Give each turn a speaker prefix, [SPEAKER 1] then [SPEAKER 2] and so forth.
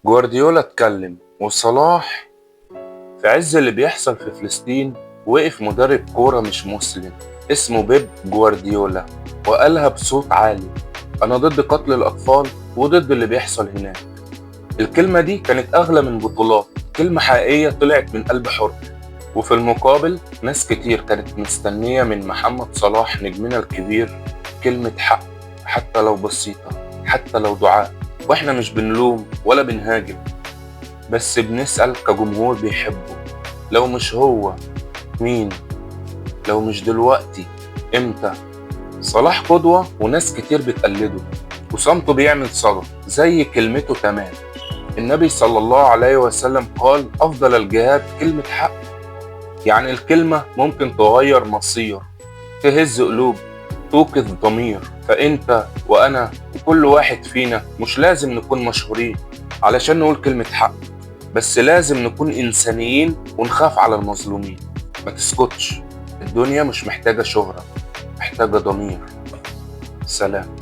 [SPEAKER 1] جوارديولا اتكلم، وصلاح في عز اللي بيحصل في فلسطين وقف مدرب كورة مش مسلم اسمه بيب جوارديولا، وقالها بصوت عالي: أنا ضد قتل الأطفال وضد اللي بيحصل هناك. الكلمة دي كانت أغلى من بطولات، كلمة حقيقية طلعت من قلب حر. وفي المقابل ناس كتير كانت مستنية من محمد صلاح نجمنا الكبير كلمة حق، حتى لو بسيطة، حتى لو دعاء. واحنا مش بنلوم ولا بنهاجم، بس بنسأل كجمهور بيحبه: لو مش هو مين؟ لو مش دلوقتي امتى؟ صلاح قدوة وناس كتير بتقلده، وصمته بيعمل صدى زي كلمته تمام. النبي صلى الله عليه وسلم قال: أفضل الجهاد كلمة حق. يعني الكلمة ممكن تغير مصير، تهز قلوب، توقظ ضمير. فأنت وأنا وكل واحد فينا مش لازم نكون مشهورين علشان نقول كلمة حق، بس لازم نكون إنسانيين ونخاف على المظلومين. ما تسكتش، الدنيا مش محتاجة شهرة، محتاجة ضمير. سلام.